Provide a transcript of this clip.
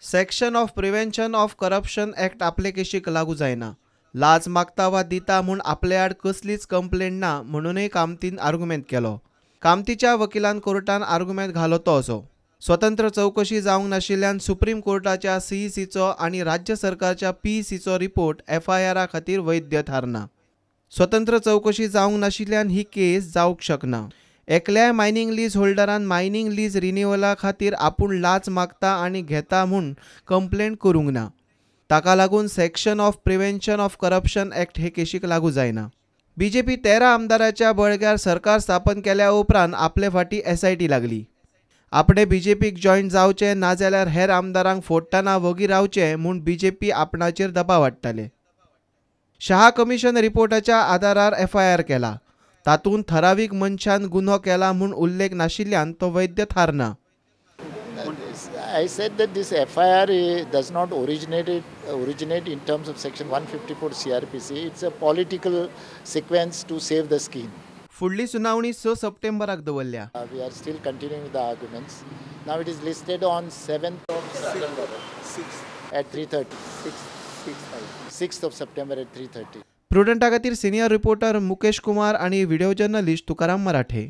Section of Prevention of Corruption Act आपले केशीक लागू जायना. लाच मागता वा दिता म्हूण आपले आड कसलीच कंप्लेन ना म्हणूनय कामतीन आर्गुमेंत केलो. कामतीच्या वकिलान कोर्टान आर्गुमेंत घालो तो असो, स्वतंत्र चवकशी जावंक नाशिल्ल्यान सुप्रीम कोर्टाच्या सीईसीचो आनी राज्य सरकारच्या पीईसीचो रिपोर्ट एफआयआरा खातीर वैद्य थारना. स्वतंत्र चवकशी जावंक नाशिल्ल्यान ही केस जावंक शकना. एकल्याय मायनिंग लीज होल्डरान मायनिंग लीज रिन्युअला खातीर आपूण लाच मागता आनी घेता म्हूण कंप्लेंट करूंक ना. ताका लागून Section of Prevention of Corruption Act हे केशीक लागू जायना. बीजेपी 13 आमदाराच्या बळग्यार सरकार स्थापन केल्या उपरांत आपले फाटी एसआयटी लागली. आपणे बीजेपीक जॉयन जावचें नाजाल्यार हेर आमदारांक फोडटना वगी रावचें म्हूण बीजेपी आपणाचेर दबाव हाडटाले. शहा कमिशन रिपोर्टाच्या आदारार एफआयआर केला. तातूंत थरावीक मनशान गुन्हो केला म्हूण उल्लेख नाशिल्ल्यान तो वैद्य थारना. I said that this FIR does not originate in terms of section 154 CRPC. It's a political sequence to save the scheme. फुडली सुनावणी 6 सप्टेंबराक दवरल्या. We are still continuing with the arguments. Now it is listed on 7th of September at 3:30. 6th of September at 3:30. प्रुडंटा खातीर senior reporter Mukesh Kumar आनी video journalist Tukaram मराठे.